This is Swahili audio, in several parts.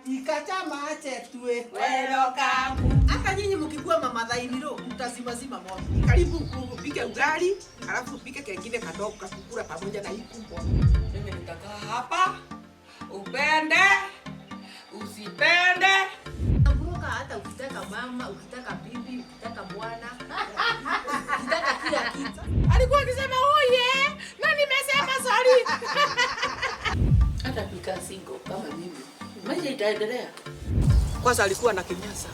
Katika chama chetu Welcome. Hata nyinyi mkikuwa mama dhainiro mtazimazima moto. Karibu upike ugali, alafu upike kengine kadogo kakukula pamoja na hii kubwa. Mimi nitakaa hapa, upende usipende. Mburuka hata ukitaka mama, ukitaka bibi, ukitaka bwana, ukitaka kila kitu. Alikuwa akisema oye, na nimesema sorry. Hata pika single kama mimi, maisha itaendelea. Kwanza alikuwa na kinyasa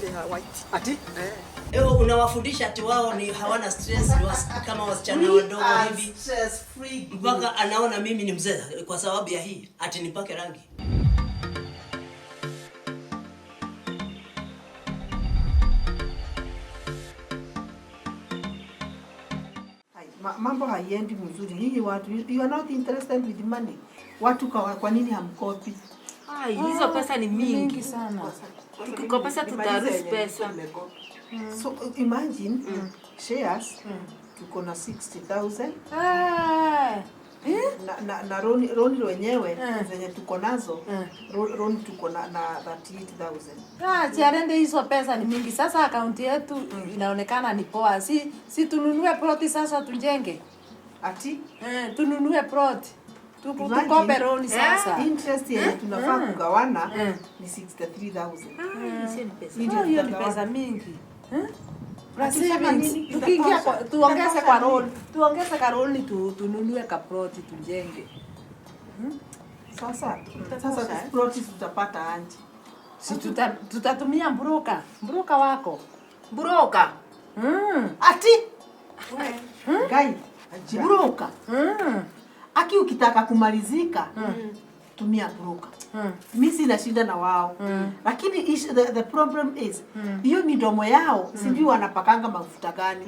ile ya white. Ati? Eh. Ewe unawafundisha ati wao ni hawana stress ni kama wasichana wadogo hivi Stress free. Mpaka anaona mimi ni mzee kwa sababu ya hii ati nipake rangi. Hai, mambo haiendi mzuri. Nyinyi watu you are not interested with money. Watu kwa nini hamkopi? Ai, hizo pesa ni mingi. Sana. Tukikopa tutaruhusu pesa. So imagine shares tuko na 60,000 na roni wenyewe zenye tuko nazo roni tuko na 38,000. Ah, Chiarende, hizo pesa ni mingi. Sasa akaunti yetu inaonekana ni poa. Si tununue ploti sasa tujenge. Ati Tununue ploti. Imagine, Tukope roni sasa. Interest yenye tunafaa kugawana ni 63,000. Hizo ni pesa. Hii ndio Hiyo ni tutagawana. pesa mingi. Na Ati sema savings, nini? tukiingia kwa, Itatosha. tuongeze kwa Itatosha loan, nini? tuongeze kwa loan tununue ka ploti tujenge. Sasa ploti tutapata anje. Si tutatumia broker, broker wako. Broker. Ati Gai, broker. Aki ukitaka kumalizika tumia broker. Mimi sina shida na wao. Lakini the problem is hiyo midomo yao sijui wanapakanga mafuta gani.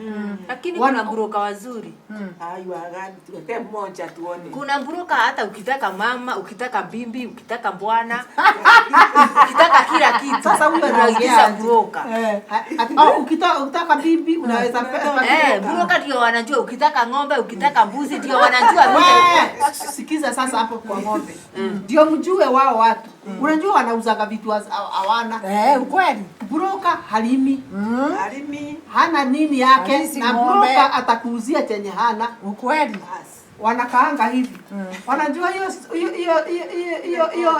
Lakini kuna broker wazuri. Ayu gani tuletee mmoja tuone. Kuna broker hata ukitaka mama, ukitaka bibi, ukitaka bwana, ukitaka kila kitu. Sasa huyo Unaitisha anaongea aje? broker. Ati, ukitaka bibi unaweza Broker ndio wanajua ukitaka ng'ombe, ukitaka mbuzi ndio wanajua vile. We, sikiza sasa hapo kwa ng'ombe. Ndio mjue wao watu. Unajua wanauzaga vitu hawana. Ukweli. Broker halimi. Halimi. Hana nini yake Halisi na ng'ombe. broker atakuuzia chenye hana. Ukweli. Wanakaanga hivi. Wanajua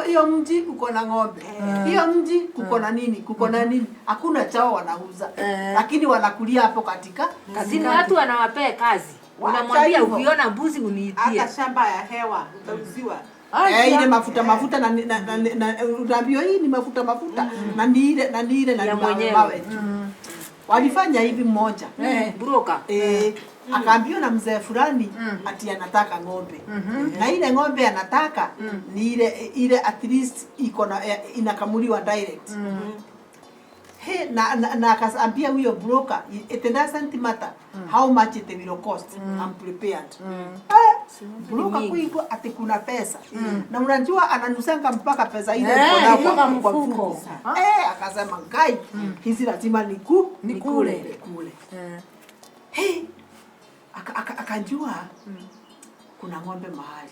hiyo mji uko na ng'ombe. Hiyo mji kuko na nini? Kuko na nini? Hakuna chao wanauza. Lakini wanakulia hapo katika Kazini watu wanawapea kazi. Wacha Unamwambia hivyo. ukiona mbuzi uniitie. Hata shamba ya hewa utauziwa. Ile mafuta mafuta na utaambiwa hii ni mafuta mafuta na ni ile na ni ile na Ya ni mawe mwenyewe. mawe tu. Walifanya hivi mmoja. Broker. Akaambiwa na mzee fulani ati anataka ng'ombe. Na ile ng'ombe anataka ni ile at least iko na inakamuliwa direct. He, na akaambia huyo broker it doesn't matter how much it will cost. I'm prepared. Broker Mingi. kuigwa ati kuna pesa. Na unajua ananusanga mpaka pesa ile iko nayo Iko kwa kwa mfuko. mfuko. Akasema ngai hizi lazima Nikule. nikule. He, akajua kuna ng'ombe mahali.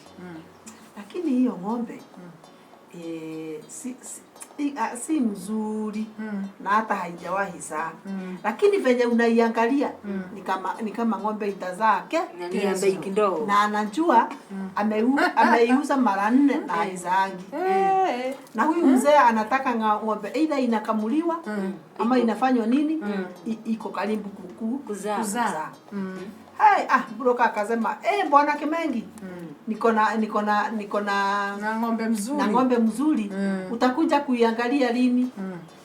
Lakini hiyo ng'ombe si mzuri na hata haijawahi zaa. Lakini venye unaiangalia ni kama ng'ombe itazaa Na ni ya bei kidogo. Na anajua ameiuza mara 4 na haizaangi. Na huyu mzee anataka ng'ombe either inakamuliwa ama inafanywa nini iko karibu Kuzaa. kuzaa. Hai, broker akasema, bwana Kimengi, niko na Na ng'ombe mzuri. Na ng'ombe mzuri. Utakuja kuiangalia lini?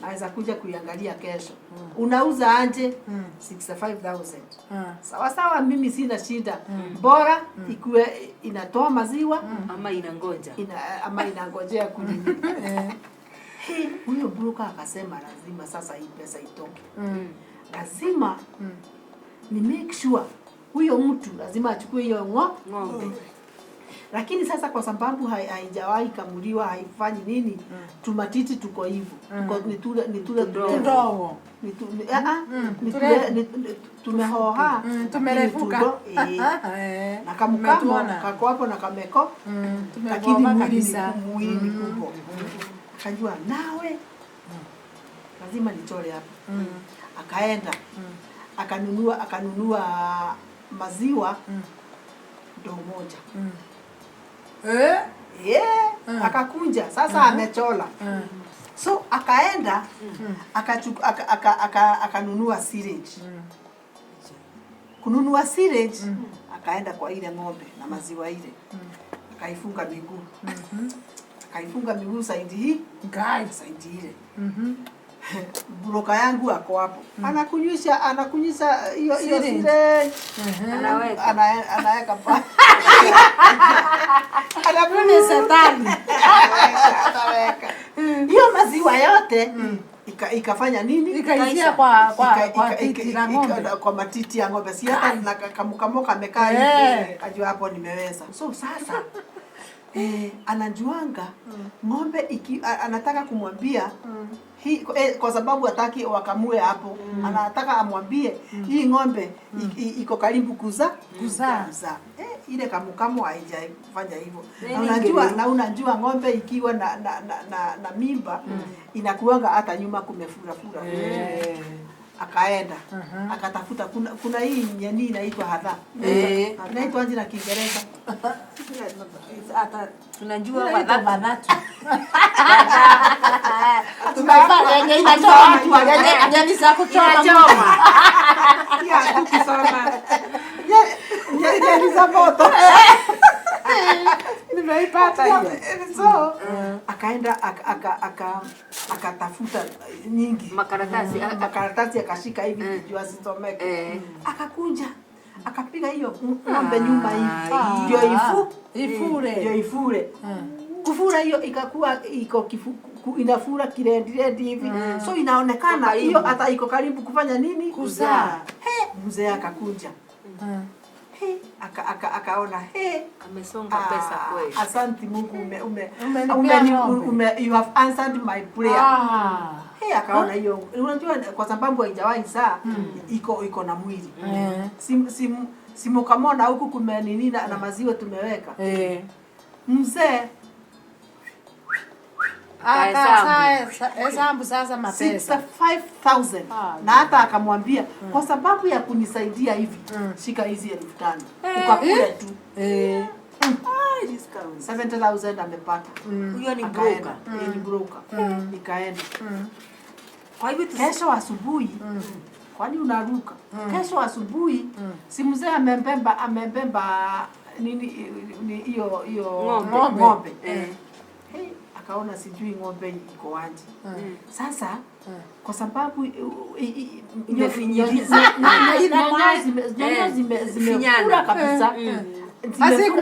Naweza kuja kuiangalia kesho. Unauza aje? 65,000. Sawa sawa, mimi sina shida. Bora ikuwe inatoa maziwa Ama inangoja. Ama inangojea kunini. Hey, huyo broker akasema lazima sasa hii pesa itoke. Lazima ni make sure huyo mtu lazima achukue hiyo ng'ombe. Lakini sasa kwa sababu haijawahi kamuliwa, haifanyi nini, tumatiti tuko hivyo. Tuko ni tule, ni tule Tudogo. Tudogo. Ni tu, ni, ah, ah, ni Tule. tule, ni, ni, tumehoha. Tumerefuka. Ni tudo, Na kamkamo, Umetuona. kako hapo na kameko. Lakini Tumehoha mwili ni kabisa. mwili ni kubwa. Akajua nawe lazima nichore hapa. Akaenda akanunua maziwa ndoo moja. Eh? Yeah, akakunja sasa amechola. So akaenda akanunua syringe. Kununua syringe, akaenda kwa ile ng'ombe na maziwa ile. Akaifunga miguu. Akaifunga miguu side hii, Guys. side ile. Broker yangu ako hapo. Anakunywisha hiyo hiyo Syringe. syringe. Anaweka. Anaweka pa. Ni shetani. Anaweka. Hiyo maziwa yote ikafanya nini? Ikaishia kwa titi la ng'ombe. Kwa matiti ya ng'ombe. Si hata na kamukamo kamekaa hivi. Kajua hapo nimeweza. So sasa anajuanga ng'ombe anataka kumwambia hii, kwa sababu hataki wakamue hapo. Anataka amwambie hii ng'ombe iko karibu kuzaa. Kuzaa. Kuzaa. Ile kamukamo haijafanya hivyo. Na Nini unajua ng'ombe ikiwa na mimba inakuanga hata nyuma kumefura-fura. Akaenda akatafuta kuna hii nyani inaitwa hadha. Inaitwa aje na Kiingereza? Hata tunajua Inaitwa wadhatu. Wadhatu. Yenye inachoma. Yenye za kuchoma. Inachoma. Ya, tukisoma. Nyani za moto. Nimeipata hiyo. So akaenda akatafuta nyingi. Makaratasi. Makaratasi akashika hivi ndio asichomeke. Akakunja. Akapiga hiyo ng'ombe nyuma hivi. Ndio Ifure. Ndio ifure. Kufura hiyo ikakuwa iko inafura kirendi hivi. So inaonekana hiyo hata iko karibu kufanya nini? Kuzaa. Mzee akakunja. Akaona Amesonga pesa kweli. Asante Mungu Umenipea ng'ombe. you have answered my prayer. Akaona hiyo. Unajua kwa sababu haijawahi zaa, iko na mwili. Simukamona huku kumenini na maziwa tumeweka. Mzee Hesabu sasa mapesa. 65,000. Na hata akamwambia kwa sababu ya kunisaidia hivi, shika hizi 5,000. Ukakule tu. 70,000 amepata. Huyo ni Akaenda. broker. Ni broker. Ikaenda. Kwa hivyo Kesho asubuhi, kwani unaruka? Kesho asubuhi, si mzee amembemba nini hiyo Ng'ombe. ng'ombe. Akaona sijui ng'ombe iko waje. Sasa kwa sababu nyonyo zimefura kabisa.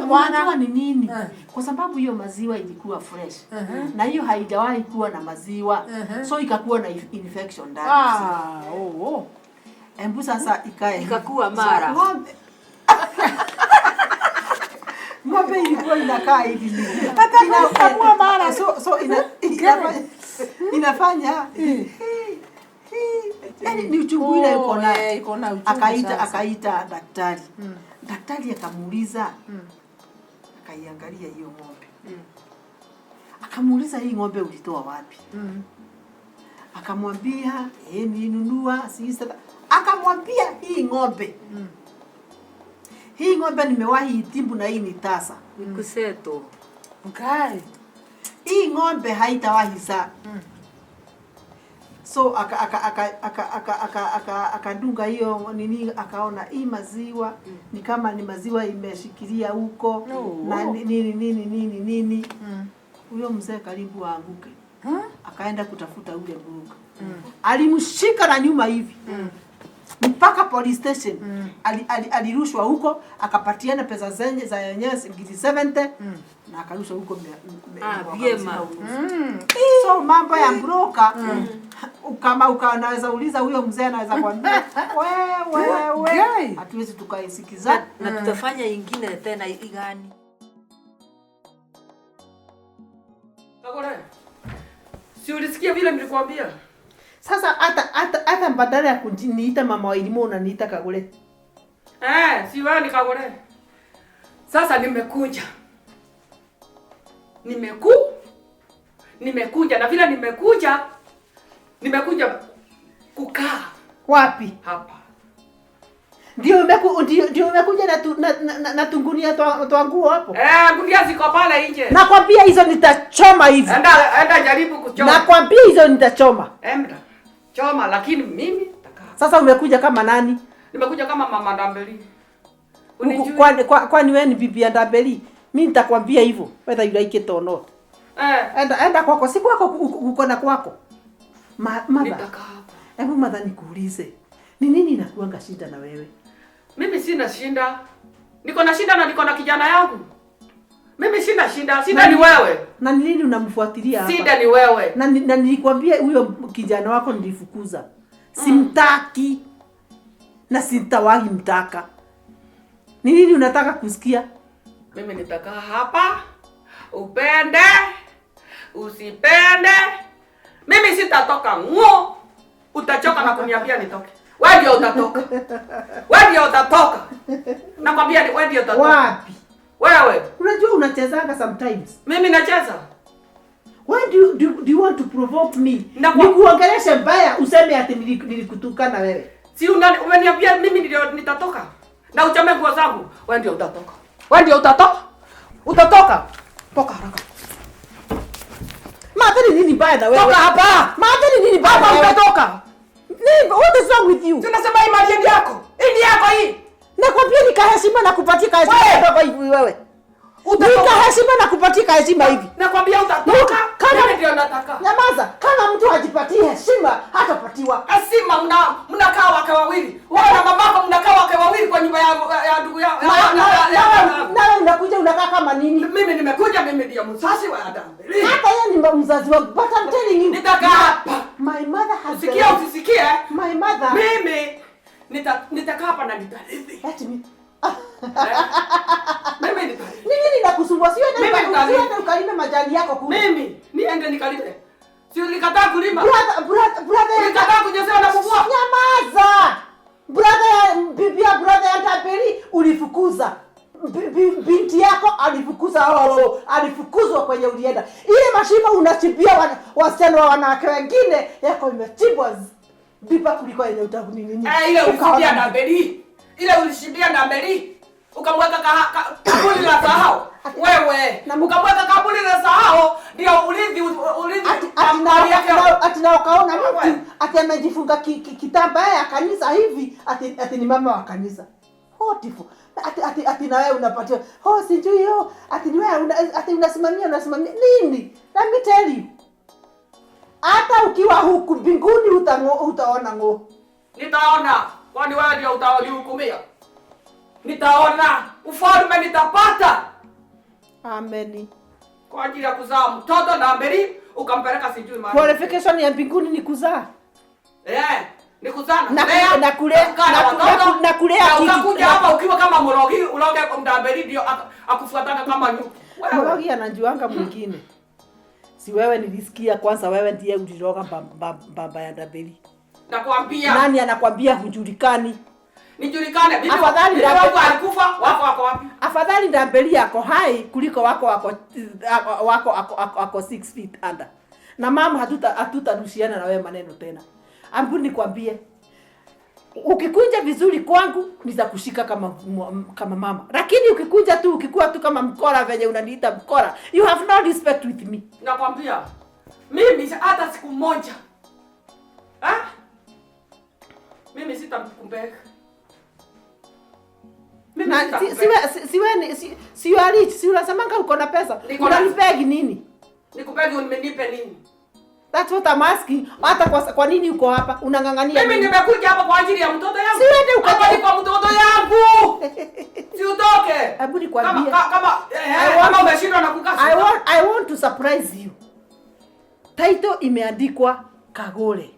Unajua ni nini? Kwa sababu hiyo maziwa ilikuwa fresh. Na hiyo haijawahi kuwa na maziwa. So ikakuwa na infection ndani. Embu sasa ikae. Ikakuwa mara. Ng'ombe ilikuwa inakaa hivi. Hata mara. So inafanya yaani ni uchungu ile iko nayo. Iko na uchungu. Akaita daktari. Daktari akamuuliza. Akaiangalia hiyo ng'ombe. Akamuuliza hii ng'ombe ulitoa wapi? Akamwambia nilinunua sasa. Akamwambia hii ng'ombe. Hii ng'ombe nimewahi itibu na hii ni tasa. Nikuseto. Okay. Hii ng'ombe haitawahi zaa. So akadunga hiyo nini, akaona hii maziwa ni kama ni maziwa imeshikilia huko na nini nini nini nini. Huyo mzee karibu aanguke. Akaenda kutafuta ule broker. Alimshika na nyuma hivi. Mpaka police station. Alirushwa huko, akapatiana pesa zenye za yenyewe ngiri 70 na akarushwa huko vyema. So mambo ya broker, kama unaweza uliza huyo mzee anaweza kuambia wewe hatuwezi tukaisikiza na tutafanya ingine tena igani. Kagore. Si ulisikia vile nilikwambia? Sasa hata badala ya kuniita mama wa elimu unaniita Kagure. Si wewe ni Kagure. Sasa nimekuja. Nimekuja na vile nimekuja kukaa Wapi? hapa. Ndio umekuja na tungunia twa nguo hapo. Eh, gunia ziko pale nje. Nakwambia hizo nitachoma hivi. Enda jaribu kuchoma. Nakwambia hizo nitachoma. Enda. Choma, lakini mimi nitakaa. Sasa umekuja kama nani? Nimekuja kama mama Ndambeli. Unijui? Kwani wewe ni bibi ya Ndambeli? Mimi nitakwambia hivyo whether you like it or not. Enda kwako, si kwako uko na kwako. Mother. Nitakaa hapa. Hebu mother nikuulize. Ni nini inakuanga shida na wewe? Mimi sina shida. Niko na shida na niko na kijana yangu. Mimi sina shida, shida ni wewe. Na ni nini unamfuatilia hapa? Shida ni wewe. Na nilikwambia huyo kijana wako nilifukuza. Simtaki. Na sitawahi mtaka. Ni nini unataka kusikia? Mimi nitakaa hapa. Upende, usipende. Mimi sitatoka nguo. Utachoka na kuniambia nitoke. Wewe ndio utatoka. Wewe ndio utatoka. Nakwambia wewe ndio utatoka. Wapi? Wewe. Unajua unachezanga sometimes. Mimi nacheza. Why do you want to provoke me? Nikuongeleshe mbaya useme ati nilikutukana wewe. Si umeniambia mimi ndio nitatoka. Na uchome nguo zangu. Wewe ndio utatoka. Wewe ndio utatoka. Utatoka. Toka haraka. Madhari nini mbaya na wewe? Toka hapa. Madhari nini mbaya? Hapa utatoka. Nini? What is wrong with you? Tunasema hii mali yako. Hii ni yako hii. Nakwambia nikaheshima na kupatia heshima kidogo hivi wewe. Nikaheshima na kupatia heshima hivi. Nakwambia utatoka. Kama ndio nataka. Nyamaza. Kama mtu hajipatii heshima hatapatiwa. Heshima mnakaa wake wawili. Wewe na mamako mnakaa wake wawili kwa nyumba ya ndugu yao. Nawe unakuja unakaa kama nini? Mimi nimekuja, mimi ndio mzazi wa Adamu. Hata yeye ni mzazi wangu. But I'm telling you. Nitakaa hapa. My mother has Usikie usisikie. My mother. Mimi nitakaa hapa na nitarithi. Let me. Mimi nitarithi. Mimi ninakusumbua, sio nenda ukalime majani yako kule. Mimi niende nikalime. Si ulikataa kulima? Brother ulikataa kunyeshewa na mvua. Nyamaza. Brother ya Ndambeli ulifukuza. Binti yako alifukuza, alifukuzwa kwenye ulienda. Ile mashimo unachimbia wasichana wa wanawake wengine yako imechimbwa bipa kuliko yenye utakunini. Ile ulishimbia Ndambeli. Ile ulishimbia Ndambeli. Ukamweka kaburi la sahau. Wewe ukamweka kaburi la sahau ndio ulithi ati na ukaona mtu ati amejifunga kitambaa ya kanisa hivi ati ni mama wa kanisa. Hotifu. Ati na wewe unapatia. Oh sijui hiyo. Ati ni wewe ati unasimamia nini? Let me tell you. Hata ukiwa huku mbinguni utaona ngo. Nitaona. Kwani wewe ndio utanihukumia? Nitaona ufalme nitapata. Amen. Kwa ajili ya kuzaa mtoto Ndambeli ukampeleka sijui mahali. Qualification ya mbinguni ni kuzaa. Ni kuzaa na kulea na kulea kitu. Ukakuja hapa ukiwa kama mrogi, uroge Ndambeli ndio akufuatana kama nyuki. Mrogi anajuanga mwingine. Si wewe nilisikia kwanza wewe ndiye uliroga baba ya Ndambeli. Nakwambia. Nani anakwambia hujulikani? Nijulikane. Bibi afadhali wangu alikufa, wako wako wapi? Afadhali Ndambeli yako hai kuliko wako wako 6 feet under. Na mama hatutarushiana na wewe maneno tena. Ambu nikwambie, ukikunja vizuri kwangu nitakushika kama mama. Lakini ukikunja tu ukikuwa tu kama mkora venye unaniita mkora, you have no respect with me. Nakwambia mimi hata siku moja. Mimi sitakumbeka. Na si you are rich, si unasemanga uko na pesa. Unanipegi nini? Nikupegi unipe nini? That's what I'm asking. Hata kwa nini uko hapa? Unang'ang'ania nini? Mimi nimekuja hapa kwa ajili ya mtoto yangu. Si uende ukaje kwa mtoto yangu. Si utoke. Hebu nikwambie. Kama umeshindwa na kukaa. I want to surprise you. Title imeandikwa Kagole.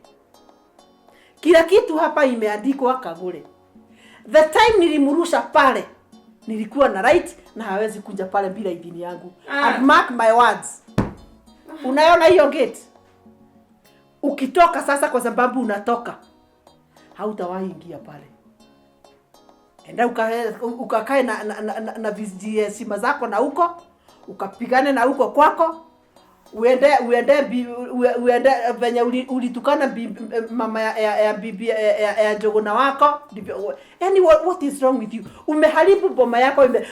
Kila kitu hapa imeandikwa Kagole. The time nilimrusha pale, nilikuwa na right na hawezi kuja pale bila idhini yangu. And mark my words. Unaona hiyo gate? Ukitoka sasa, kwa sababu unatoka, hautawahi ingia pale. Enda ukakae na vijiheshima zako na huko, ukapigane na huko kwako. Uende uende uende venye ulitukana mama ya bibi ya Njuguna wako ndivyo. Yani what is wrong with you? Umeharibu boma yako ime.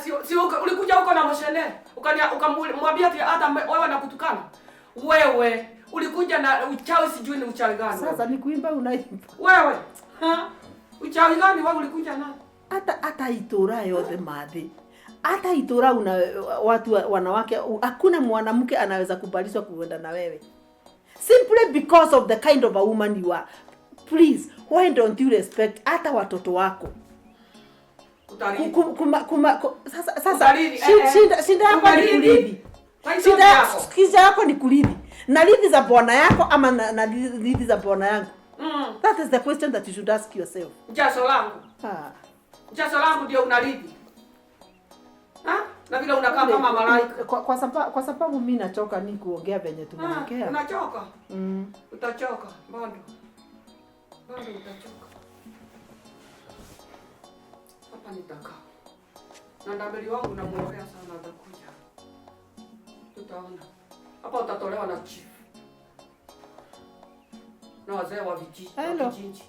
Si ulikuja huko na mshene ukamwambia ati hata wewe nakutukana. Wewe ulikuja na uchawi, sijui ni uchawi gani. Sasa ni kuimba unaimba. Wewe. Ha? Uchawi gani wewe ulikuja na? Hata itura yote mathi. Hata itura una watu wanawake, hakuna mwanamke anaweza kubalishwa kuenda na wewe. Simply because of the kind of a woman you are. Please, why don't you respect hata watoto wako? Sasa shinda yako ni kurithi. Shinda yako ni kurithi. Na rithi za bwana yako ama na rithi za bwana yangu? That is the question that you should ask yourself. Jasho langu. Jasho langu ndio unarithi. Ha? Na vile unakaa kama malaika. Kwa sababu mimi nachoka ni kuongea venye tunaongea. Unachoka? Utachoka bado. Bado utachoka. Hapa nitakaa. Na ndabeli wangu namuombea sana atakuja. Tutaona. Hapa utatolewa na chief. Na wazee wa vijiji.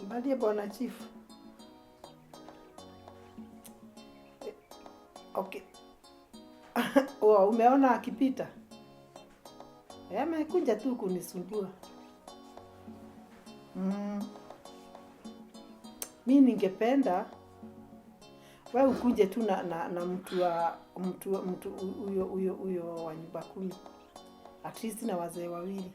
Mbalie bwana chief. Okay. Oh, umeona akipita? Amekuja tu kunisumbua. Mimi ningependa wewe ukuje tu na mtu wa mtu huyo wa nyumba 10. At least na wazee wawili.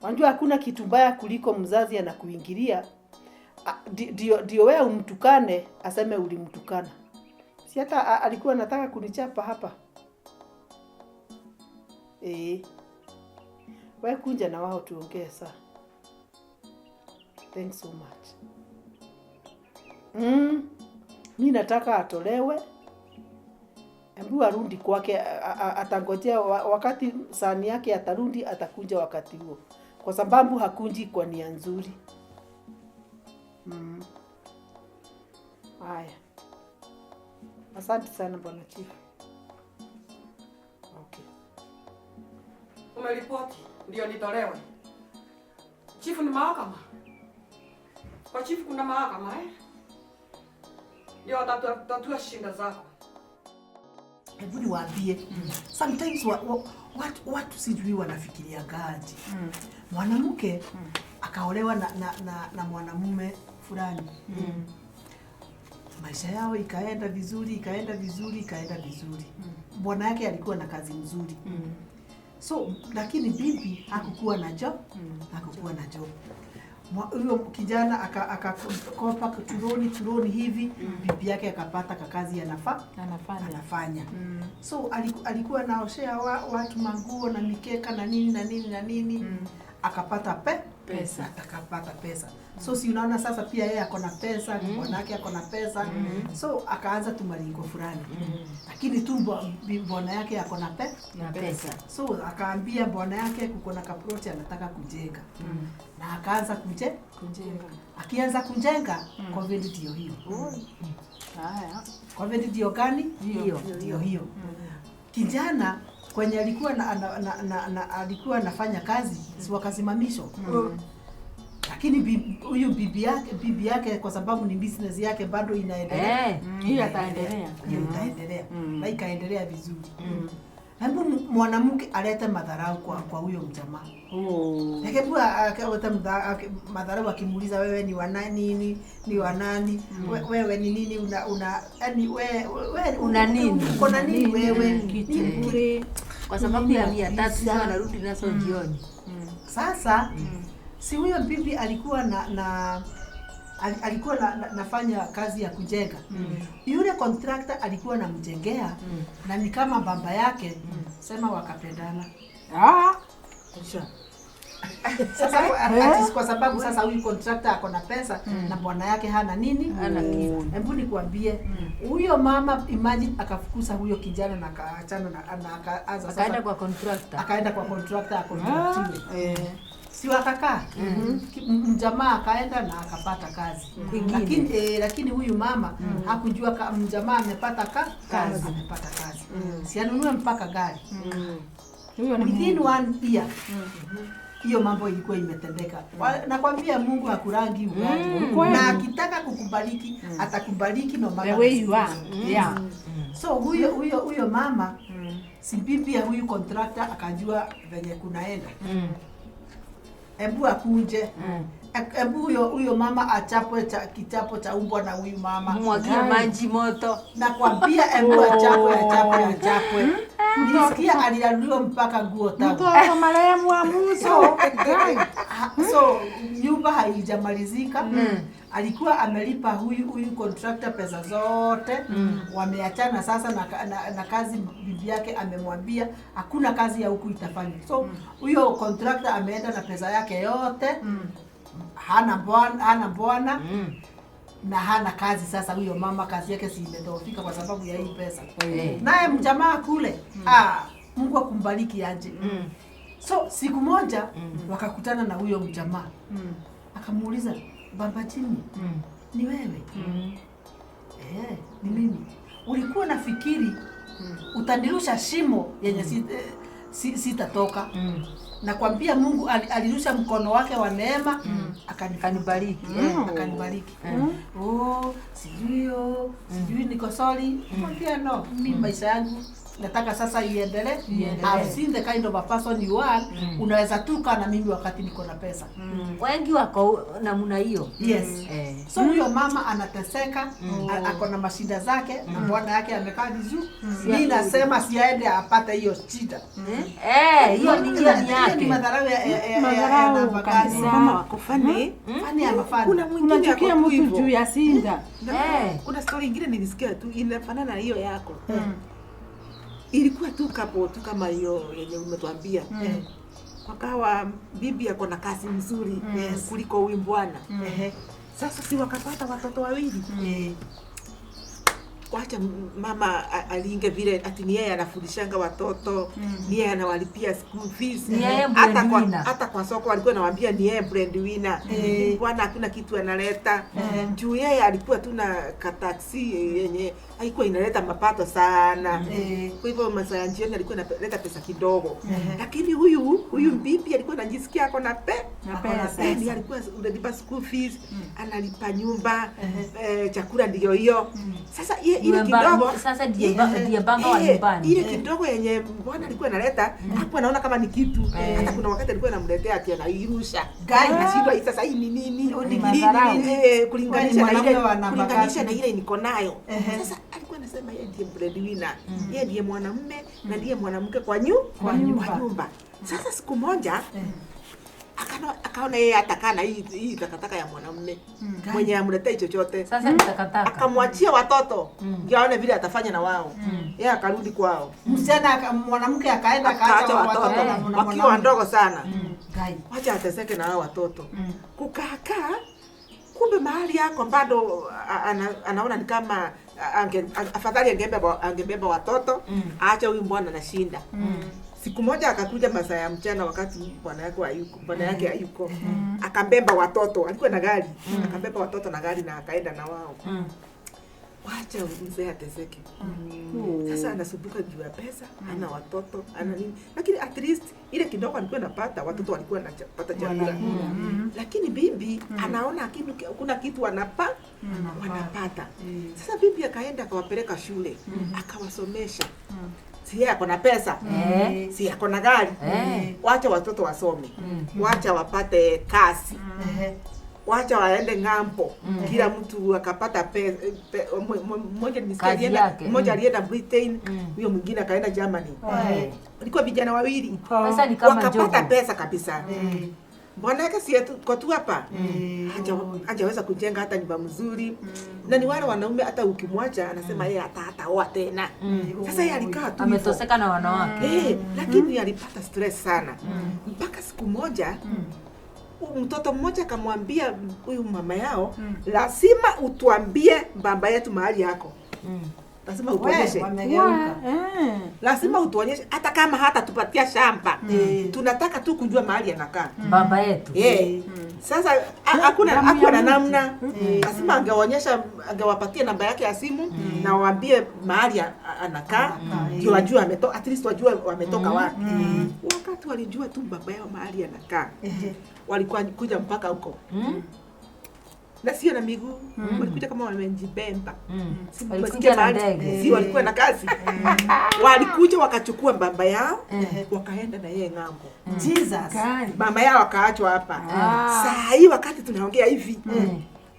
Unajua hakuna kitu mbaya kuliko mzazi anakuingilia. Ndio wewe umtukane aseme ulimtukana. Si hata alikuwa anataka kunichapa hapa. Wewe kunja na wao tuongee saa. Thanks so much. Mimi nataka atolewe. Embu arundi kwake, atangojea wakati sahani yake atarundi, atakuja wakati huo. Kwa sababu hakunji kwa nia nzuri. Haya. Asante sana bwana chief. Okay. Umeripoti ndio nitolewe. Chief ni mahakama. Kwa chief kuna mahakama eh? Ndio atatua shinda zako. Hebu niwaambie, sometimes watu sijui wanafikiria gaji. Mwanamke akaolewa na mwanamume fulani. Maisha yao ikaenda vizuri, ikaenda vizuri, ikaenda vizuri. Bwana yake alikuwa na kazi nzuri. So lakini bibi hakukuwa na job, hakukuwa na job. Huyo kijana akakopa turoni hivi, bibi yake akapata kazi anafanya. So alikuwa anaoshea watu manguo na mikeka na nini na nini na nini. Akapata pesa. Akapata pesa. So si unaona sasa pia yeye ako na pesa, bwana yake ako na pesa. So akaanza tumaringo fulani. Lakini tu bwana yake ako na pesa. So akaambia bwana yake kuko na kaproti anataka kujenga. Na akaanza kujenga. Akianza kujenga, COVID ndio hiyo. Haya. COVID ndio gani? Hiyo. Ndio hiyo. Kijana kwenye alikuwa alikuwa anafanya kazi, si wakasimamishwa. Lakini huyu bibi yake kwa sababu ni business yake bado inaendelea. Hiyo itaendelea. Hiyo itaendelea. Na ikaendelea vizuri. Hebu mwanamke alete madharau kwa huyo mjamaa. Hebu alete madharau akimuuliza wewe ni wa nani, ni wa nani, wewe ni nini, una yani wewe una nini? Uko na nini wewe? Kwa sababu ya 300 sasa anarudi nazo jioni. Sasa si huyo bibi alikuwa alikuwa nafanya kazi ya kujenga. Yule contractor alikuwa anamjengea na ni kama baba yake, sema wakapendana. Sasa kwa sababu sasa huyu contractor ako na pesa na bwana yake hana nini? Hana kitu. Hebu nikuambie, huyo mama imagine akafukuza huyo kijana na akaachana na akaanza sasa akaenda kwa contractor. Akaenda kwa contractor akontraktiwe. Si wakakaa. Mjamaa akaenda na akapata kazi. Lakini lakini huyu mama hakujua mjamaa amepata kazi. Amepata kazi. Si anunue mpaka gari. Within 1 year. Hiyo mambo ilikuwa imetendeka. Nakwambia Mungu hakurangi ugali. Na akitaka kukubariki atakubariki no matter the way you are. Yeah. So huyo mama si bibi ya huyu contractor akajua venye kunaenda. Ebu akunje. Ebu huyo mama achapwe kichapo cha umbwa na huyu mama. Mwagie maji moto. Nakwambia ebu achapwe. Nilisikia alilaluliwa mpaka nguo tano. Mtoto marehemu wa Muso. So nyumba haijamalizika. Alikuwa amelipa huyu contractor pesa zote. Wameachana sasa na kazi bibi yake amemwambia hakuna kazi ya huku itafanywa. So huyo contractor ameenda na pesa yake yote. Hana bwana. Na hana kazi sasa. Huyo mama kazi yake si imedhoofika kwa sababu ya hii pesa. Naye mjamaa kule Mungu akumbariki aje. So siku moja wakakutana na huyo mjamaa. Akamuuliza, Baba Jimmy, ni wewe? Ni mimi. Ulikuwa nafikiri utanirusha shimo yenye sitatoka. Nakwambia Mungu alirusha mkono wake wa neema akanibariki. Akanibariki. Oh, sijui niko sorry. Mwambia no, mimi maisha yangu nataka sasa iendelee. I've seen the kind of a person you are. Unaweza tuka na mimi wakati niko na pesa. Wengi wako namna hiyo. Yes. So huyo mama anateseka, ako na mashinda zake, na bwana yake amekaa vizuri. Mimi nasema siaende apate hiyo shida. Hiyo ni yake. Ni madharau ya kazi. Mama wako fani. Fani ya mafani. Kuna mwingine unachukia mtu juu ya shinda. Kuna story nyingine nilisikia tu inafanana na hiyo yako. Ilikuwa tu kapo tu kama hiyo yenye umetuambia. Wakawa bibi yako na kazi nzuri kuliko huyu bwana. Sasa si wakapata watoto wawili. Wacha mama alinge vile ati ni yeye anafundishanga watoto, ni yeye anawalipia school fees. Hata kwa soko alikuwa anawaambia ni yeye breadwinner. Bwana hakuna kitu analeta. Juu yeye alikuwa tu na taxi yenye haikuwa inaleta mapato sana. Kwa hivyo masaa ya jioni alikuwa analeta pesa kidogo. Lakini huyu bibi alikuwa anajisikia ako na pesa. Ndiye alikuwa analipa school fees, analipa nyumba, chakula ndio hiyo. Sasa ile kidogo sasa ndiye baba wa nyumbani. Ile kidogo yenye bwana alikuwa analeta, hapo anaona kama ni kitu. Hata kuna wakati alikuwa anamletea ati anairusha. Nashindwa sasa hii ni nini? Kulinganisha na ile niko nayo. Sasa alikuwa anasema yeye ndiye breadwinner. Yeye ndiye mwanamume na ndiye mwanamke kwa nyumba. Sasa siku moja akaona yeye atakaa na hii takataka ya mwanamume mwenye amletee chochote. Sasa ni takataka. Akamwachia watoto ndio aone vile atafanya na wao. Yeye akarudi kwao. Msichana mwanamke akaenda akaacha watoto wakiwa wadogo sana. Wacha ateseke na hao watoto. Kukaa kumbe mahali yako bado anaona ni kama afadhali angebeba watoto, aacha huyu bwana anashinda. Siku moja akakuja masaa ya mchana wakati bwana yake hayuko. Akambeba watoto, alikuwa na gari. Akambeba watoto na gari na akaenda na wao. Wacha mzee ateseke. Sasa anasumbuka juu ya pesa, ana watoto, ana nini. Lakini at least ile kidogo alikuwa anapata, watoto walikuwa wanapata chakula. Lakini bibi anaona kuna kitu wanapata. Sasa bibi akaenda akawapeleka shule, akawasomesha. Si yeye ako na pesa, si ako na gari. Wacha watoto wasome, wacha wapate kazi, wacha waende ng'ambo. Kila mtu akapata pesa. Mmoja nimesikia mmoja alienda Britain, huyo mwingine akaenda Germany. Walikuwa vijana wawili. Sasa ni kama wakapata pesa kabisa. Bwana yake si kwa tu hapa. Hajaweza kujenga hata nyumba mzuri. Na ni wale wanaume hata ukimwacha anasema yeye hataoa tena. Sasa yeye alikaa tu ametoseka na wanawake. Lakini alipata stress sana. Mpaka siku moja mtoto mmoja akamwambia huyu mama yao, lazima utuambie baba yetu mahali yako. Lazima utuonyeshe. Wamegeuka. Lazima utuonyeshe hata kama hata tupatia shamba. Tunataka tu kujua mahali anakaa. Baba yetu. Sasa hakuna hakuna namna. Lazima angeonyesha, angewapatia namba yake ya simu na waambie mahali anakaa, ndio wajue ametoka, at least wajue wametoka wapi. Wakati walijua tu baba yao mahali anakaa, walikuwa kuja mpaka huko na sio na miguu, walikuja kama wamejibemba. Si Walikuja wasikia na mahali- ndege. Si walikuwa na kazi. Walikuja wakachukua baba yao, wakaenda na yeye ng'ambo. Jesus. Mama yao akaachwa hapa. Saa hii wakati tunaongea hivi,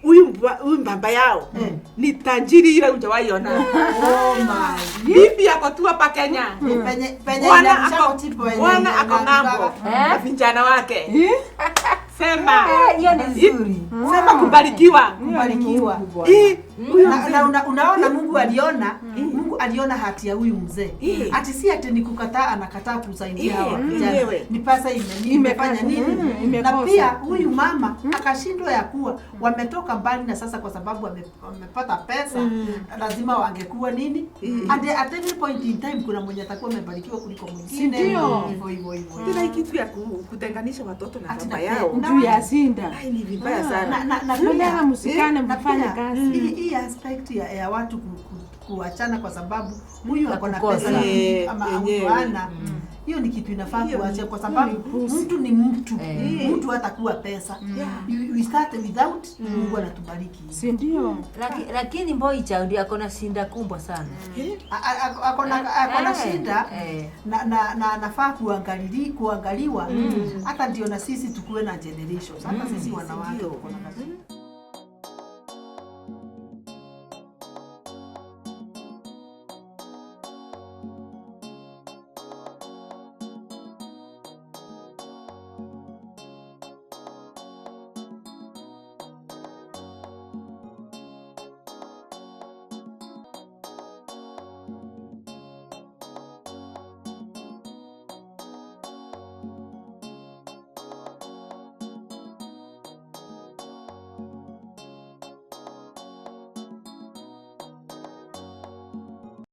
huyu baba yao ni tajiri ile hujawahi ona. Oh my. Bibi yako tu hapa Kenya. Penye penye Bwana inarusha ako chipo yenye bwana ako ng'ambo na vijana wake. Sema Hiyo ni nzuri. sema kubarikiwa. Kubarikiwa. Huyu Na, unaona Mungu aliona, Mungu aliona hati ya huyu mzee. Ati si ati ni kukataa, anakataa kusaidia hawa vijana. Yenyewe. Ni pesa imefanya nini? Na imekosa. pia huyu mama akashindwa ya kuwa wametoka mbali na sasa kwa sababu wamepata pesa, lazima wangekuwa nini? And at every point in time kuna mwenye atakuwa amebarikiwa kuliko mwingine. Ndio. Hivyo hivyo hivyo. Tena hii kitu ya kutenganisha watoto na Ati baba na- yao. Juu ya sinda. Ai, ni vibaya sana. Na Mbona pia msikane na mfanye pia, kazi? hii aspect ya watu kuachana kwa sababu huyu ako na kukosa. pesa na ama Yenyewe. hana. Hiyo ni kitu inafaa kuacha kwa sababu mtu ni mtu. Mtu hatakuwa pesa. We start without, Mungu anatubariki. Si ndio? Lakini boy child ako na shinda kubwa sana. Akona shida na anafaa kuangaliwa hata ndio na sisi tukuwe na generations. Hata sisi wanawake tuko na shida.